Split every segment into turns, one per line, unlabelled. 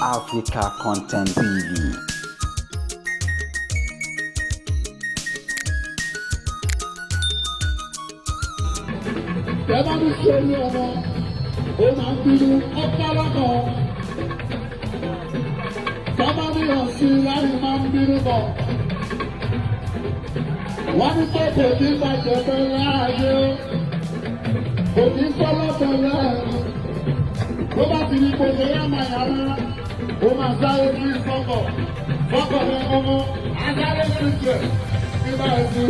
Africa Content TV.
Ẹ bá ní ṣe ní ọmọ, ó máa ń bínú ọ̀pọ̀lọpọ̀. Bàbá mi hàn sí láì máa ń bínú bọ̀. Wọ́n ní pé kò ní bàjẹ́ pé láàyè, kò ní fọlọ́pọ̀ lẹ́ẹ̀rù. Tó bá ti ní kò ṣe yàmàyàmá, ó máa sáré sí sọ́kọ̀. Sọ́kọ̀ ní ọmọ, á sáré sí jẹ̀ nígbà tí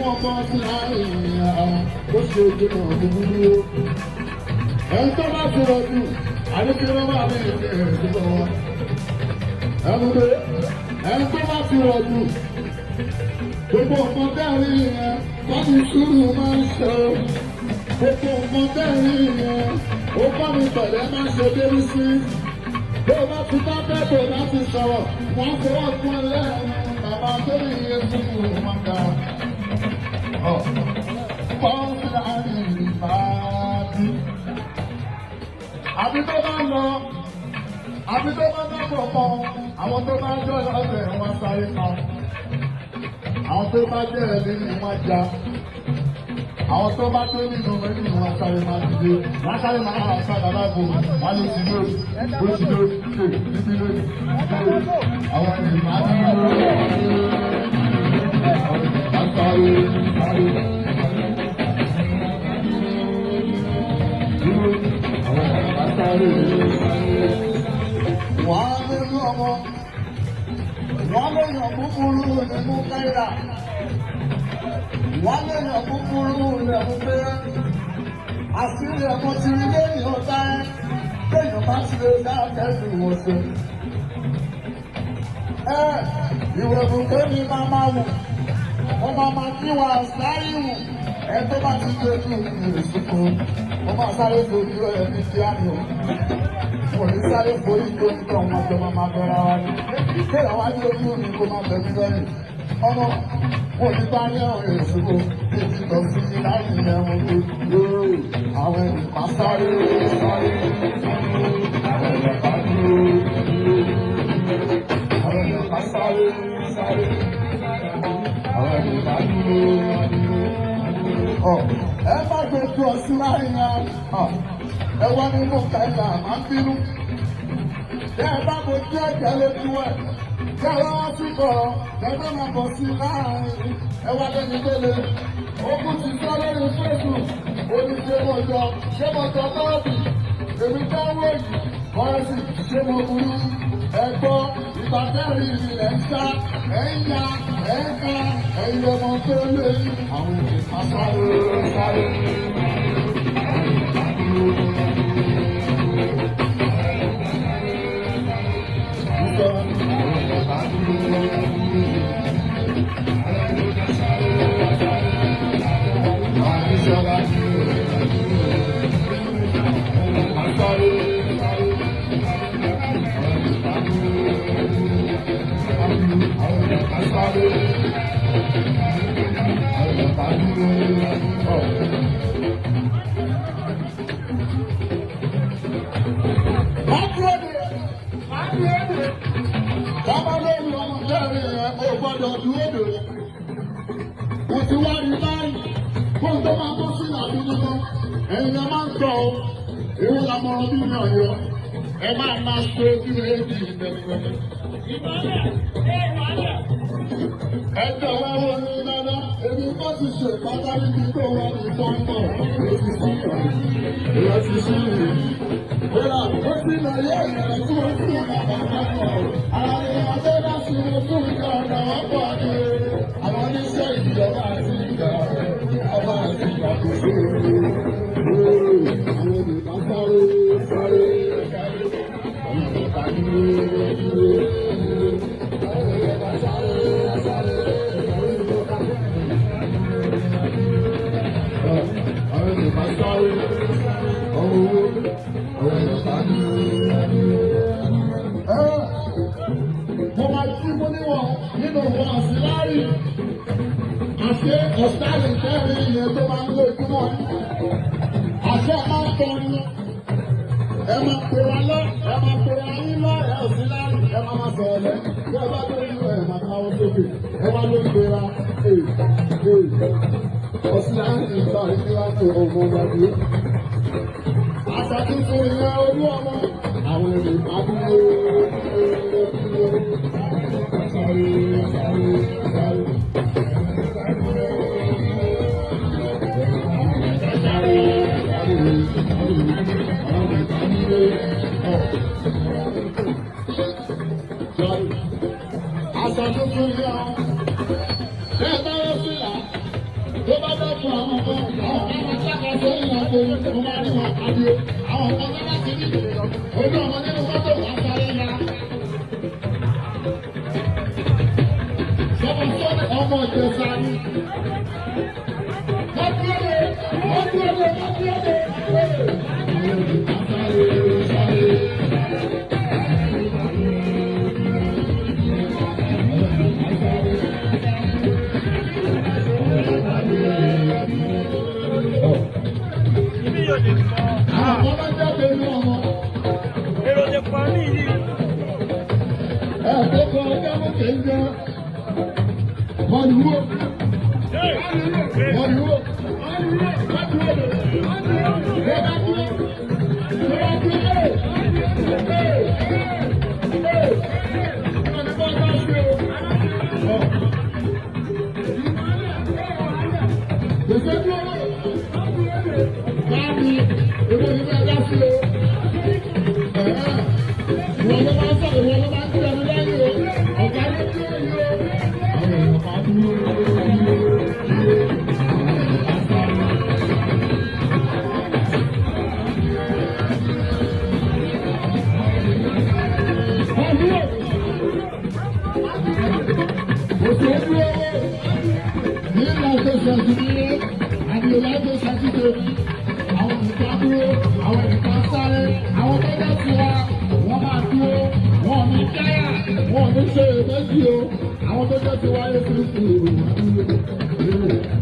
wọ́n bọ́ sí láàrin àwọn ó ṣe ojú náà búburú. Ẹni tó bá ti rọ̀ jù, àdéhùn ló máa ní ìdí ìdúgbò wọn. Ẹnu dé, ẹni tó bá ti rọ̀ jù, gbogbo nǹkan tẹ́rí yẹn, wọ́n ti sùúrù máa ń ṣe. Gbogbo nǹkan tẹ́rí yẹn, ó bá mi pẹ̀lẹ́ máa ń ṣe débi sí. Bó o bá ti bá bẹ́ẹ̀ bò láti sọ̀rọ̀, wọ́n fọwọ́ fún ẹ lẹ́nu, bàbá tó ní iye sùúrù máa ń ga. Àbí tó bá lọ, àbí tó bá dábọ̀ kan, àwọn tó bá jọ lọ́sẹ̀ wọn sáré kan. Àwọn tó bá jẹ́ ẹ̀mí ni wọ́n já. Àwọn tó bá tó nínú ẹni ni wọ́n sáré máa dìde. Wọ́n sáré máa rà sára lágbo. Wọ́n ló ti lórí, ó ti lórí, ṣe níbí lórí. Àwọn ènìyàn máa ń dúró. Sáré, sáré. Dúró, àwọn ènìyàn máa sáré. Wọ́n á lórí ọmọ. Wọ́n lóyún kúkúrú ní mú káyà. Wọ́n lóyún kúkúrú ní mú pé. Àṣírí ẹ̀kọ́ ti rí lẹ́yìn ọ̀tá ẹ̀. Lẹ́yìn bá ti lè dá kẹ́sì wọ̀ sí. Ẹ ìwé bùkún mi máa máa wù. Mo máa máa kí wa sáré wù. Ẹ tó bá ti dé ojú ìrìnsìnkú. Mo máa sáré fojú ẹ ní kíá ni o. Mo ní sáré forí tó ń tọ̀ wọn jọ máa máa bẹ̀rẹ̀ wa ni. Kéèyàn wá ní ojú mi kó máa bẹ̀ mí lẹ́yìn. Ọmọ mo ní bá ní ọ̀rọ̀ ìṣòro bí ti tọ̀ sí mi láì ní ẹ̀wọ̀n tó yóò. Àwọn ènìyàn sáré sáré. Àwọn ènìyàn bá dúró dúró. Àwọn ènìyàn bá sáré sáré. Àwọn ènìyàn bá dúró dúró. Ọ̀ ẹ má gbogbo ọ̀sìn láì yan. Ẹ wá nínú kẹta máa ń bínú. Bí ẹ bá bojú ẹ̀jẹ̀ lójú ẹ̀, bí ẹ wá sí kọ̀rọ̀, ẹ bá máa bọ̀ sí láàrin. Ẹ wá lẹ́ni délé. Ogun ti sọ lórí Facebook. Ó ní ṣé mo jọ, ṣé mo jọ bọ́ọ̀bì? Èmi tó ń wò yìí, kọ́rẹ́sì, ṣé mo burú? Ẹ gbọ́, ìgbà tẹ́rì ilẹ̀ ń sá, ẹ̀ ń ya, ẹ̀ ń ka, ẹ̀yin ọmọ tó lé àwọn ènìyàn sáré sáré. Bàbá lórí ọmọ kẹrin ẹ̀ ò gbọ́dọ̀ dúró dè. Kò sí wá rí báyìí. Kó tó máa bọ́ sí ìlàbí nínú. Ẹ̀yin lẹ máa ń tọ̀ ọ́. Èwo la mọ̀rọ̀ bí mi ọ̀yọ́. Ẹ máa máa ṣe ojú èdè ìbẹ̀rẹ̀. Ẹ jọ̀wọ́ wo ni dáadáa. Èmi bá ti ṣe pátá níbi tó wà ní pọ́ńpọ̀. Èyí ti sí ìrìn. Èyí ti sí ìrìn. Bóyá ó sì lọ yé ìrìn tí ó sì ń bàbá pọ̀. Àwọn èèyàn tó bá sì lè fún ìgbà ọ̀nà wọn pọ̀ ní àwọn oníṣẹ́ ìjọba àti ìgbà ọba àti ìgbàkóso. Àwọn olùbá sáré sáré. Àwọn olùbá dúró dúró. Àwọn olùbá sáré sáré. Àwọn olùbá sáré. Ọwọ́ àwọn olùbá dúró dúró. Mo máa jí mú níwọ̀n nínú wọn àsìláàrí. Àṣé ọ̀sáré kẹrin yẹn tó máa ń lé ojúmọ́. Àṣé máa ń tọrin. Ẹ Ẹ máa pera lọ, ẹ máa pera yín lọ́rẹ̀ẹ́ òsínláàrì, ẹ máa máa sọ̀rọ̀ lẹ́. Bí ẹ bá dójú ẹ̀ máa káwọ́ sókè, ẹ bá ló pera ee ee. Òsínláàrì ìgbà ìgbà ọmọ ọmọdé. Àṣà tuntun ìyẹn olú ọmọ. Àwọn ènìyàn máa dúró dúró sáré sáré sáré. Àṣà tuntun yìí àwọn ẹ bá wọ́n sí là tó bá bá fún àwọn ọmọ àwọn ọmọ sáka sẹ́yìn ọkọ̀ mo máa rí wọn pàdé àwọn ọmọ tó bá ti ní ojú ọmọ nínú mọ́tò wà sáré ya. Sọ́mọ sọ́mọ ọmọ Ìjẹ̀ṣà ni. Wọ́n dúró de wọ́n dúró de wọ́n dúró de. Àwọn ènìyàn sáré sáré.
Ibi yóò lè pọ̀.
Àwọn ọmọ bá jáde ní ọmọ.
Èrò lè pọ̀ ní ìlú.
Ẹ̀ẹ́dẹ́gbọ̀n ọjọ́ mọ́tò ń jẹ́. Mọ̀lúwò. Mọ̀lúwò. Ìwọ ló máa ń sọ̀rọ̀, ìwọ ló máa ń kúrò ní lẹ́yìn o. Ọ̀gá ló dúró yìí o. Àwọn èèyàn máa dúró dúró dúró. Àwọn ìka dúró, àwọn ìka sáré, àwọn tó bá ti wá, wọ́n máa dúró, wọ́n ò ní dáyà, wọ́n ò ní ṣe èméjì o. Àwọn tó jẹ́ ti wáyé fi fi ìròyìn dúró.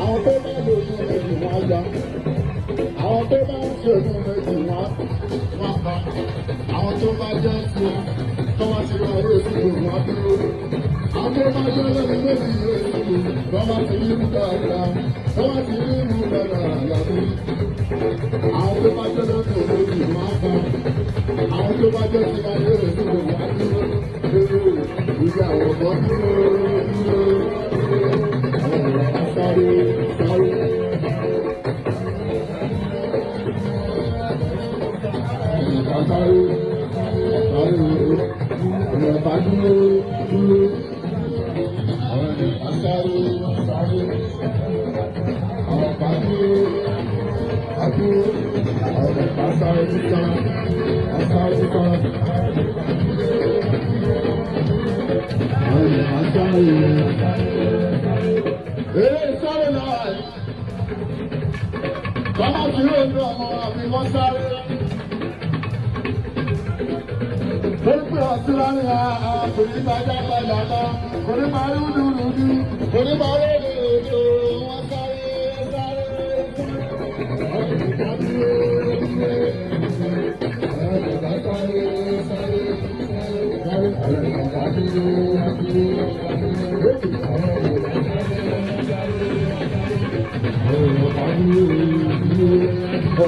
Àwọn tó bá lò ní méjì wọ́n á gbà. Àwọn tó bá ń ṣe ní méjì wọ́n á bá. Àwọn tó bá jẹ́ sí ọ, tó bá ti lọ rí èsì lò wọ́n á dúró. Àwọn tó bá jẹ́ lẹ́nu méjì èsì lò, tó bá ti rí mú dáadáa, tó bá ti rí mú dáadáa yàtọ̀. Àwọn tó bá jẹ́ lẹ́nu méjì wọ́n á bá. Àwọn tó bá jẹ́ sí ayé èsì lò wọ́n á dúró. Dúró, ìgbà àwọn ọmọ dúró dúró. Àwọn ọ̀rọ̀ á sáré sáré. Sáré sáré ọ̀rọ̀ bá dúró dúró. Àwọn ènìyàn sáré sáré. Àwọn bá dúró bá dúró. Àwọn ènìyàn sáré sáré. Sáré sáré. Àwọn ènìyàn sáré. Eré sáré náà yìí. Bàbá tí yóò ní ọmọ àfi wọ́n sáré. Torí pé ọtí láàrin àá kò ní máa jápa ìlànà, kò ní máa rí rúdurùdu, kò ní máa rí rúdurùdu, wọ́n sáré sáré. Àwọn ènìyàn dúró dúró. Àwọn ènìyàn sáré sáré. Sáré àwọn ènìyàn dúró dúró. Àwọn ènìyàn sáré sáré. Àwọn ènìyàn dúró dúró.